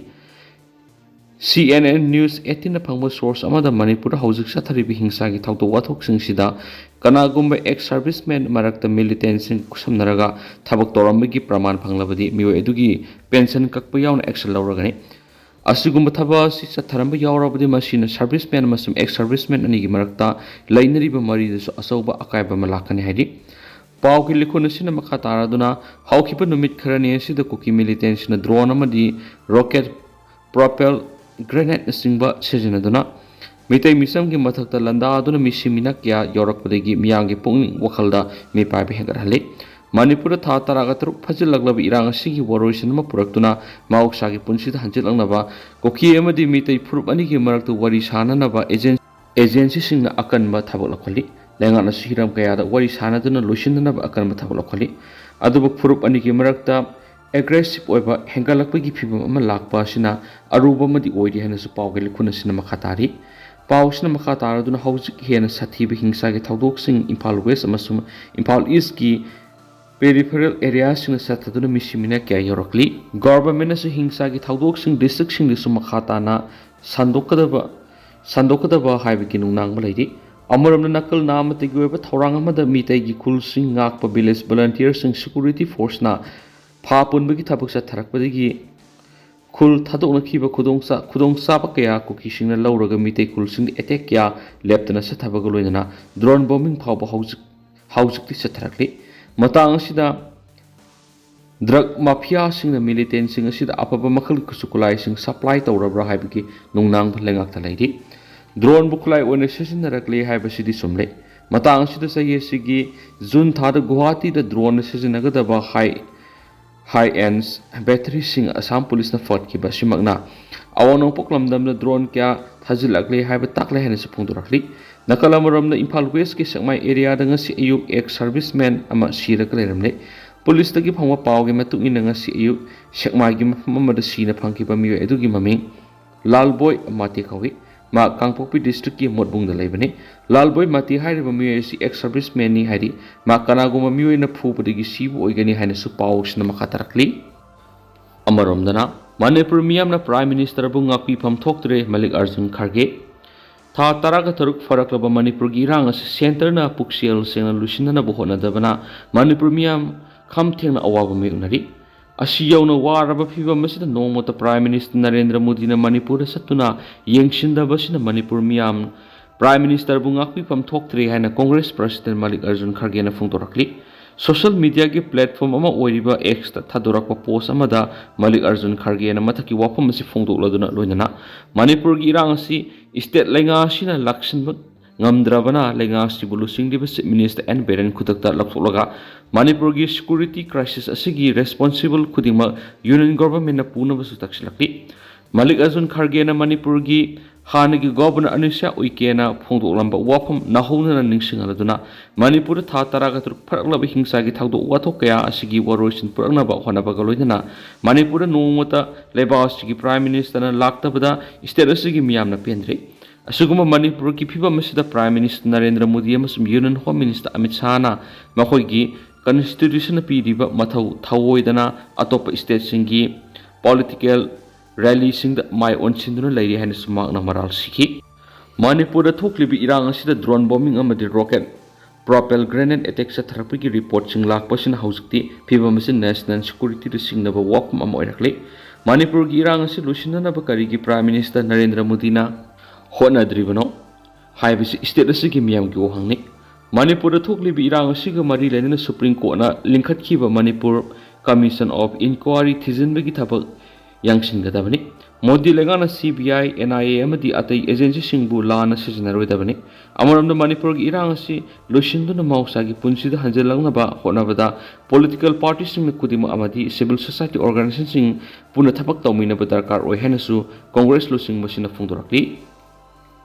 C N N News eighteenꯅ ꯐꯪꯕ source ꯑꯃꯗ ꯃꯅꯤꯄꯨꯔꯗ ꯍꯧꯖꯤꯛ ꯆꯠꯊꯔꯤꯕ ꯍꯤꯡꯁꯥꯒꯤ ꯊꯧꯗꯣꯛ ꯋꯥꯊꯣꯛꯁꯤꯡꯁꯤꯗ ꯀꯅꯥꯒꯨꯝꯕ ex serviceman ꯃꯔꯛꯇ militantꯁꯤꯡ ꯈꯨꯠꯁꯝꯅꯔꯒ ꯊꯕꯛ ꯇꯧꯔꯝꯕꯒꯤ ꯄ꯭ꯔꯃꯥꯟ ꯐꯪꯂꯕꯗꯤ ꯃꯤꯑꯣꯏ ꯑꯗꯨꯒꯤ pension ꯀꯛꯄ ꯌꯥꯎꯅ action ꯂꯧꯔꯒꯅꯤ꯫ ꯑꯁꯤꯒꯨꯝꯕ ꯊꯕꯛ ꯑꯁꯤ ꯆꯠꯊꯔꯝꯕ ꯌꯥꯎꯔꯕꯗꯤ ꯃꯁꯤꯅ serviceman ꯑꯃꯁꯨꯡ ex serviceman ꯑꯅꯤꯒꯤ ꯃꯔꯛꯇ ꯂꯩꯅꯔꯤꯕ ꯃꯔꯤꯗꯁꯨ ꯑꯆꯧꯕ ꯑꯀꯥꯏꯕ ꯑꯃ ꯂꯥꯛꯀꯅꯤ ꯍꯥꯏꯔꯤ꯫ ꯄꯥꯎꯒꯤ ꯂꯤꯈꯨꯟ ꯑꯁꯤꯅ ꯃꯈꯥ ꯇꯥꯔꯗꯨꯅ ꯍꯧꯈꯤꯕ ꯅꯨꯃꯤꯠ ꯈꯔꯅꯤ ꯑꯁꯤꯗ ꯀꯨꯀꯤ militantꯁꯤꯡꯅ drone ꯑꯃꯗꯤ rocket, propelled grenade ꯅꯆꯤꯡꯕ ꯁꯤꯖꯤꯟꯅꯗꯨꯅ ꯃꯤꯇꯩ ꯃꯤꯆꯝꯒꯤ ꯃꯊꯛꯇ ꯂꯥꯟꯗꯥꯗꯨꯅ ꯃꯤꯁꯤ ꯃꯤꯅꯥ ꯀꯌꯥ ꯌꯥꯎꯔꯛꯄꯗꯒꯤ ꯃꯤꯌꯥꯝꯒꯤ ꯄꯨꯛꯅꯤꯡ ꯋꯥꯈꯜꯗ ꯃꯤꯄꯥꯏꯕ ꯍꯦꯟꯒꯠꯍꯜꯂꯤ꯫ ꯃꯅꯤꯄꯨꯔꯗ ꯊꯥ ꯇꯔꯥꯒ ꯇꯔꯨꯛ ꯐꯥꯖꯤꯜꯂꯛꯂꯕ ꯏꯔꯥꯡ ꯑꯁꯤꯒꯤ ꯋꯥꯔꯣꯏꯁꯤꯟ ꯑꯃ ꯄꯨꯔꯛꯇꯨꯅ ꯃꯍꯧꯁꯥꯒꯤ ꯄꯨꯟꯁꯤꯗ ꯍꯟꯖꯤꯜꯂꯛꯅꯕ ꯀꯨꯀꯤ ꯑꯃꯗꯤ ꯃꯤꯇꯩ ꯐꯨꯔꯨꯞ ꯑꯅꯤꯒꯤ ꯃꯔꯛꯇ ꯋꯥꯔꯤ ꯁꯥꯅꯅꯕ agent agencyꯁꯤꯡꯅ ꯑꯀꯟꯕ ꯊꯕꯛ ꯂꯧꯈꯠꯂꯤ꯫ ꯂꯩꯉꯥꯛꯅꯁꯨ ꯍꯤꯔꯝ ꯀꯌꯥꯗ ꯋꯥꯔꯤ ꯁꯥꯅꯗꯨꯅ ꯂꯣꯏꯁꯤꯟꯅꯅꯕ ꯑꯀꯟꯕ ꯊꯕꯛ ꯂꯧꯈꯠꯂꯤ꯫ ꯑꯗꯨꯕꯨ ꯐꯨꯔꯨꯞ ꯑꯅꯤꯒꯤ ꯃꯔꯛꯇ aggressive ꯑꯣꯏꯕ ꯍꯦꯟꯒꯠꯂꯛꯄꯒꯤ ꯐꯤꯚꯝ ꯑꯃ ꯂꯥꯛꯄ ꯑꯁꯤꯅ ꯑꯔꯨꯕ ꯑꯃꯗꯤ ꯑꯣꯏꯔꯤ ꯍꯥꯏꯅꯁꯨ ꯄꯥꯎꯒꯤ ꯂꯤꯈꯨꯟ ꯑꯁꯤꯅ ꯃꯈꯥ ꯇꯥꯔꯤ꯫ ꯄꯥꯎ ꯑꯁꯤꯅ ꯃꯈꯥ ꯇꯥꯔꯗꯨꯅ ꯍꯧꯖꯤꯛ ꯍꯦꯟꯅ ꯁꯥꯊꯤꯕ ꯍꯤꯡꯁꯥꯒꯤ ꯊꯧꯗꯣꯛꯁꯤꯡ ꯏꯝꯐꯥꯜ West ꯑꯃꯁꯨꯡ ꯏꯝꯐꯥꯜ Eastꯀꯤ peripheral areaꯁꯤꯡꯗ ꯆꯠꯊꯗꯨꯅ ꯃꯤꯁꯤ ꯃꯤꯅꯥ ꯀꯌꯥ ꯌꯧꯔꯛꯂꯤ꯫ Governmentꯅꯁꯨ ꯍꯤꯡꯁꯥꯒꯤ ꯊꯧꯗꯣꯛꯁꯤꯡ districtꯁꯤꯡꯗꯁꯨ ꯃꯈꯥ ꯇꯥꯅ ꯁꯟꯗꯣꯛꯀꯗꯕ ꯁꯟꯗꯣꯛꯀꯗꯕ ꯍꯥꯏꯕꯒꯤ ꯅꯨꯡꯅꯥꯡꯕ ꯂꯩꯔꯤ꯫ ꯑꯃꯔꯣꯝꯗ ꯅꯥꯀꯜ ꯅꯥꯝꯃꯇꯒꯤ ꯑꯣꯏꯕ ꯊꯧꯔꯥꯡ ꯑꯃꯗ ꯃꯤꯇꯩꯒꯤ ꯈꯨꯜꯁꯤꯡ ꯉꯥꯛꯄ village volunteerꯁꯤꯡ security forceꯅ ꯐꯥ ꯄꯨꯟꯕꯒꯤ ꯊꯕꯛ ꯆꯠꯊꯔꯛꯄꯗꯒꯤ ꯈꯨꯜ ꯊꯥꯗꯣꯛꯅꯈꯤꯕ ꯈꯨꯗꯣꯡꯆꯥ-, ꯈꯨꯗꯣꯡꯆꯥꯕ ꯀꯌꯥ ꯀꯨꯀꯤꯁꯤꯡꯅ ꯂꯧꯔꯒ ꯃꯤꯇꯩ ꯈꯨꯜꯁꯤꯡꯗ attack ꯀꯌꯥ ꯂꯦꯞꯇꯅ ꯆꯠꯊꯕꯒ ꯂꯣꯏꯅꯅ drone bombing ꯐꯥꯎꯕ ꯍꯧꯖꯤꯛ, ꯍꯧꯖꯤꯛꯇꯤ ꯆꯠꯊꯔꯛꯂꯤ꯫ ꯃꯇꯥꯡ ꯑꯁꯤꯗ ꯗ꯭ꯔꯒ ꯃꯥꯐꯤꯌꯥꯁꯤꯡꯅ ꯃꯤꯂꯤꯇꯦꯟꯁꯤꯡ ꯑꯁꯤꯗ ꯑꯐꯕ ꯃꯈꯜꯒꯤ ꯈꯨꯠꯁꯨ ꯈꯨꯠꯂꯥꯏꯁꯤꯡ ꯁꯄ꯭ꯂꯥꯏ ꯇꯧꯔꯕ꯭ꯔꯥ ꯍꯥꯏꯕꯒꯤ ꯅꯨꯡꯅꯥꯡꯕ ꯂꯩꯉꯥꯛꯇ ꯂꯩꯔꯤ꯫ ꯗ꯭ꯔꯣꯟꯕꯨ ꯈꯨꯠꯂꯥꯏ ꯑꯣꯏꯅ ꯁꯤꯖꯤꯟꯅꯔꯛꯂꯦ ꯍꯥꯏꯕꯁꯤꯗꯤ ꯆꯨꯝꯂꯦ꯫ ꯃꯇꯥꯡ ꯑꯁꯤꯗ ꯆꯍꯤ ꯑꯁꯤꯒꯤ ꯖꯨꯟ ꯊꯥꯗ ꯒꯨꯋꯥꯍꯥꯇꯤꯗ ꯗ꯭ꯔꯣꯟ ꯁꯤꯖꯤꯟꯅꯒꯗꯕ ꯍꯥꯏ ꯍꯥꯏ ꯑꯦꯟꯁ ꯕꯦꯇꯔꯤꯁꯤꯡ ꯑꯁꯥꯝ ꯄꯨꯂꯤꯁꯅ ꯐꯠꯈꯤꯕ ꯑꯁꯤꯃꯛꯅ ꯑꯋꯥꯡ ꯅꯣꯡꯄꯣꯛ ꯂꯝꯗꯝꯗ ꯗ꯭ꯔꯣꯟ ꯀꯌꯥ ꯊꯥꯖꯤꯜꯂꯛꯂꯦ ꯍꯥꯏꯕ ꯇꯥꯛꯂꯦ ꯍꯥꯏꯅꯁꯨ ꯐꯣꯡꯗꯣꯔꯛꯂꯤ꯫ ꯅꯥꯀꯜ ꯑꯃꯔꯣꯝꯗ ꯏꯝꯐꯥꯜ ꯋꯦꯁꯀꯤ ꯁꯦꯛꯃꯥꯏ ꯑꯦꯔꯤꯌꯥꯗ ꯉꯁꯤ ꯑꯌꯨꯛ ꯑꯦꯛꯁ ꯁꯔꯚꯤꯁꯃꯦꯟ ꯑꯃ ꯁꯤꯔꯒ ꯂꯩꯔꯝꯂꯦ꯫ ꯄꯨꯂꯤꯁꯇꯒꯤ ꯐꯪꯕ ꯄꯥꯎꯒꯤ ꯃꯇꯨꯡ ꯏꯟꯅ ꯉꯁꯤ ꯑꯌꯨꯛ ꯁꯦꯛꯃꯥꯏꯒꯤ ꯃꯐꯝ ꯑꯃꯗ ꯁꯤꯅ ꯐꯪꯈꯤꯕ ꯃꯤꯑꯣꯏ ꯑꯗꯨꯒꯤ ꯃꯃꯤꯡ ꯂꯥꯜꯕꯣꯏ ꯃꯥꯇꯦ ꯀꯧꯏ꯫ ꯃꯍꯥꯛ ꯀꯥꯡꯄꯣꯛꯄꯤ ꯗꯤꯁꯇ꯭ꯔꯤꯛꯀꯤ ꯃꯣꯠꯕꯨꯡꯗ ꯂꯩꯕꯅꯤ꯫ ꯂꯥꯜꯕꯣꯏ ꯃꯥꯇꯦ ꯍꯥꯏꯔꯤꯕ ꯃꯤꯑꯣꯏ ꯑꯁꯤ ꯑꯦꯛꯁ ꯁꯔꯚꯤꯁꯃꯦꯟꯅꯤ ꯍꯥꯏꯔꯤ꯫ ꯃꯍꯥꯛ ꯀꯅꯥꯒꯨꯝꯕ ꯃꯤꯑꯣꯏꯅ ꯐꯨꯕꯗꯒꯤ ꯁꯤꯕ ꯑꯣꯏꯒꯅꯤ ꯍꯥꯏꯅꯁꯨ ꯄꯥꯎꯁꯤꯅ ꯃꯈꯥ ꯇꯥꯔꯛꯂꯤ꯫ ꯑꯃꯔꯣꯝꯗꯅ, ꯃꯅꯤꯄꯨꯔ ꯃꯤꯌꯥꯝꯅ ꯄ꯭ꯔꯥꯏꯝ ꯃꯤꯅꯤꯁꯇꯔꯕꯨ ꯉꯥꯛꯄꯤꯐꯝ ꯊꯣꯛꯇ꯭ꯔꯦ, ꯃꯜꯂꯤꯛ ꯑꯔꯖꯨꯟ ꯈꯔꯒꯦ꯫ ꯊꯥ ꯇꯔꯥꯒ ꯇꯔꯨꯛ ꯐꯥꯔꯛꯂꯕ ꯃꯅꯤꯄꯨꯔꯒꯤ ꯏꯔꯥꯡ ꯑꯁꯤ ꯁꯦꯟꯇꯔꯅ ꯄꯨꯛꯆꯦꯜ ꯁꯦꯡꯅ ꯂꯣꯏꯁꯤꯟꯅꯅꯕ ꯍꯣꯠꯅꯗꯕꯅ ꯃꯅꯤꯄꯨꯔ ꯃꯤꯌꯥꯝ ꯈꯝ ꯊꯦꯡꯅ ꯑꯋꯥꯕ ꯃꯥꯌꯣꯛꯅꯔꯤ꯫ ꯑꯁꯤ ꯌꯧꯅ ꯋꯥꯔꯕ ꯐꯤꯚꯝ ꯑꯁꯤꯗ ꯅꯣꯡꯃꯇ ꯄ꯭ꯔꯥꯏꯝ ꯃꯤꯅꯤꯁꯇꯔ ꯅꯔꯦꯟꯗ꯭ꯔ ꯃꯣꯗꯤꯅ ꯃꯅꯤꯄꯨꯔꯗ ꯆꯠꯇꯨꯅ ꯌꯦꯡꯁꯤꯟꯗꯕꯁꯤꯅ ꯃꯅꯤꯄꯨꯔ ꯃꯤꯌꯥꯝ ꯄ꯭ꯔꯥꯏꯝ ꯃꯤꯅꯤꯁꯇꯔꯕꯨ ꯉꯥꯛꯄꯤꯐꯝ ꯊꯣꯛꯇ꯭ꯔꯦ ꯍꯥꯏꯅ ꯀꯣꯡꯒ꯭ꯔꯦꯁ ꯄ꯭ꯔꯁꯤꯗꯦꯟ ꯃꯜꯂꯤꯛ ꯑꯔꯖꯨꯟ ꯈꯔꯒꯦꯅ ꯐꯣꯡꯗꯣꯔꯛꯂꯤ꯫ ꯁꯣꯁꯤꯌꯦꯜ ꯃꯤꯗꯤꯌꯥꯒꯤ ꯄ꯭ꯂꯦꯠꯐꯣꯔꯝ ꯑꯃ ꯑꯣꯏꯔꯤꯕ ꯑꯦꯛꯁꯇ ꯊꯥꯗꯣꯔꯛꯄ ꯄꯣꯁ ꯑꯃꯗ ꯃꯜꯂꯤꯛ ꯑꯔꯖꯨꯟ ꯈꯔꯒꯦꯅ ꯃꯊꯛꯀꯤ ꯋꯥꯐꯝ ꯑꯁꯤ ꯐꯣꯡꯗꯣꯛꯂꯗꯨꯅ ꯂꯣꯏꯅꯅ ꯃꯅꯤꯄꯨꯔꯒꯤ ꯏꯔꯥꯡ ꯑꯁꯤ ꯁ꯭ꯇꯦꯠ ꯂꯩꯉꯥꯛ ꯑꯁꯤꯅ ꯂꯥꯛꯁꯤꯟꯕ ꯉꯝꯗ꯭ꯔꯕꯅ ꯂꯩꯉꯥꯛ ꯑꯁꯤꯕꯨ ꯂꯨꯆꯤꯡꯂꯤꯕ ꯆꯤꯐ ꯃꯤꯅꯤꯁꯇꯔ ꯑꯦꯟ ꯕꯤꯔꯦꯟ ꯈꯨꯗꯛꯇ ꯂꯧꯊꯣꯛꯂꯒ ꯃꯅꯤꯄꯨꯔꯒꯤ ꯁꯦꯀ꯭ꯌꯨꯔꯤꯇꯤ ꯀ꯭ꯔꯥꯏꯁꯤꯁ ꯑꯁꯤꯒꯤ ꯔꯦꯁꯄꯣꯟꯁꯤꯕꯜ ꯈꯨꯗꯤꯡꯃꯛ ꯌꯨꯅꯤꯌꯟ ꯒꯣꯚꯔꯟꯃꯦꯟꯠꯅ ꯄꯨꯅꯕꯁꯨ ꯇꯛꯁꯤꯜꯂꯛꯂꯤ꯫ ꯃꯜꯂꯤꯛ ꯑꯔꯖꯨꯟ ꯈꯔꯒꯦꯅ ꯃꯅꯤꯄꯨꯔꯒꯤ ꯍꯥꯟꯅꯒꯤ ꯒꯣꯚꯔꯅꯔ ꯑꯅꯨꯁ꯭ꯌꯥ ꯎꯏꯀꯦꯅ ꯐꯣꯡꯗꯣꯛꯂꯝꯕ ꯋꯥꯐꯝ ꯅꯧꯍꯧꯅꯅ ꯅꯤꯡꯁꯤꯡꯍꯜꯂꯗꯨꯅ ꯃꯅꯤꯄꯨꯔꯗ ꯊꯥ ꯇꯔꯥꯒ ꯇꯔꯨꯛ ꯐꯔꯛꯂꯕ ꯍꯤꯡꯁꯥꯒꯤ ꯊꯧꯗꯣꯛ ꯋꯥꯊꯣꯛ ꯀꯌꯥ ꯑꯁꯤꯒꯤ ꯋꯥꯔꯣꯏꯁꯤꯟ ꯄꯨꯔꯛꯅꯕ ꯍꯣꯠꯅꯕꯒ ꯂꯣꯏꯅꯅ ꯃꯅꯤꯄꯨꯔꯗ ꯅꯣꯡꯃꯇ ꯂꯩꯕꯥꯛ ꯑꯁꯤꯒꯤ ꯄ꯭ꯔꯥꯏꯝ ꯃꯤꯅꯤꯁꯇꯔꯅ ꯂꯥꯛꯇꯕꯗ ꯁ꯭ꯇꯦꯠ ꯑꯁꯤꯒꯤ ꯃꯤꯌꯥꯝꯅ ꯄꯦꯟꯗ꯭ꯔꯤ꯫ ꯑꯁꯤꯒꯨꯝꯕ ꯃꯅꯤꯄꯨꯔꯒꯤ ꯐꯤꯕꯝ ꯑꯁꯤꯗ ꯄ꯭ꯔꯥꯏꯝ ꯃꯤꯅꯤꯁꯇꯔ ꯅꯔꯦꯟꯗ꯭ꯔ ꯃꯣꯗꯤ ꯑꯃꯁꯨꯡ ꯌꯨꯅꯤꯌꯟ ꯍꯣꯝ ꯃꯤꯅꯤꯁꯇꯔ ꯑꯃꯤꯠ ꯁꯥꯍꯅ ꯃꯈꯣꯏꯒꯤ ꯀꯟꯁꯇꯤꯇ꯭ꯌꯨꯁꯟꯅ ꯄꯤꯔꯤꯕ ꯃꯊꯧ ꯊꯧꯑꯣꯏꯗꯅ ꯑꯇꯣꯞꯄ ꯁ꯭ꯇꯦꯠꯁꯤꯡꯒꯤ ꯄꯣꯂꯤꯇꯤꯀꯦꯜ ꯔꯦꯂꯤꯁꯤꯡꯗ ꯃꯥꯏ ꯑꯣꯟꯁꯤꯟꯗꯨꯅ ꯂꯩꯔꯤ ꯍꯥꯏꯅꯁꯨ ꯃꯍꯥꯛꯅ ꯃꯔꯥꯜ ꯁꯤꯈꯤ꯫ ꯃꯅꯤꯄꯨꯔꯗ ꯊꯣꯛꯂꯤꯕꯤ ꯏꯔꯥꯡ ꯑꯁꯤꯗ ꯗ꯭ꯔꯣꯟ ꯕꯣꯝꯕꯤꯡ ꯑꯃꯗꯤ ꯔꯣꯀꯦꯠ ꯄ꯭ꯔꯣꯄꯦꯜ ꯒ꯭ꯔꯦꯅꯦꯗ ꯑꯦꯇꯦꯛ ꯆꯠꯊꯔꯛꯄꯒꯤ ꯔꯤꯄꯣꯔꯠꯁꯤꯡ ꯂꯥꯛꯄꯁꯤꯅ ꯍꯧꯖꯤꯛꯇꯤ ꯐꯤꯕꯝ ꯑꯁꯤ ꯅꯦꯁꯅꯦꯜ ꯁꯦꯀ꯭ꯌꯨꯔꯤꯇꯤꯗ ꯆꯤꯡꯅꯕ ꯋꯥꯐꯝ ꯑꯃ ꯑꯣꯏꯔꯛꯂꯤ꯫ ꯃꯅꯤꯄꯨꯔꯒꯤ ꯏꯔꯥꯡ ꯑꯁꯤ ꯂꯣꯏꯁꯤꯟꯅꯅꯕ ꯀꯔꯤꯒꯤ ꯄ꯭ꯔꯥꯏꯝ ꯃꯤꯅꯤꯁꯇꯔ ꯅꯔꯦꯟꯗ꯭ꯔ ꯃꯣꯗꯤꯅ ꯍꯣꯠꯅꯗ꯭ꯔꯤꯕꯅꯣ ꯍꯥꯏꯕꯁꯤ ꯁ꯭ꯇꯦꯠ ꯑꯁꯤꯒꯤ ꯃꯤꯌꯥꯝꯒꯤ ꯋꯥꯍꯪꯅꯤ꯫ ꯃꯅꯤꯄꯨꯔꯗ ꯊꯣꯛꯂꯤꯕ ꯏꯔꯥꯡ ꯑꯁꯤꯒ ꯃꯔꯤ ꯂꯩꯅꯅ ꯁꯨꯄ꯭ꯔꯤꯝ ꯀꯣꯔꯠꯅ ꯂꯤꯡꯈꯠꯈꯤꯕ ꯃꯅꯤꯄꯨꯔ Commission of Inquiry ꯊꯤꯖꯤꯟꯕꯒꯤ ꯊꯕꯛ ꯌꯥꯡꯁꯤꯟꯒꯗꯕꯅꯤ꯫ ꯃꯣꯗꯤ ꯂꯩꯉꯥꯛꯅ C B I, N I A ꯑꯃꯗꯤ ꯑꯇꯩ agencyꯁꯤꯡꯕꯨ ꯂꯥꯟꯅ ꯁꯤꯖꯤꯟꯅꯔꯣꯏꯗꯕꯅꯤ꯫ ꯑꯃꯔꯣꯝꯗ, ꯃꯅꯤꯄꯨꯔꯒꯤ ꯏꯔꯥꯡ ꯑꯁꯤ ꯂꯣꯏꯁꯤꯟꯗꯨꯅ ꯃꯍꯧꯁꯥꯒꯤ ꯄꯨꯟꯁꯤꯗ ꯍꯟꯖꯤꯜꯂꯛꯅꯕ ꯍꯣꯠꯅꯕꯗ political partyꯁꯤꯡ ꯈꯨꯗꯤꯡꯃꯛ ꯑꯃꯗꯤ civil society organizationꯁꯤꯡ ꯄꯨꯟꯅ ꯊꯕꯛ ꯇꯧꯃꯤꯟꯅꯕ ꯗꯔꯀꯥꯔ ꯑꯣꯏ ꯍꯥꯏꯅꯁꯨ ꯀꯣꯡꯒ꯭ꯔꯦꯁ ꯂꯨꯆꯤꯡꯕꯁꯤꯅ ꯐꯣꯡꯗꯣꯔꯛꯂꯤ꯫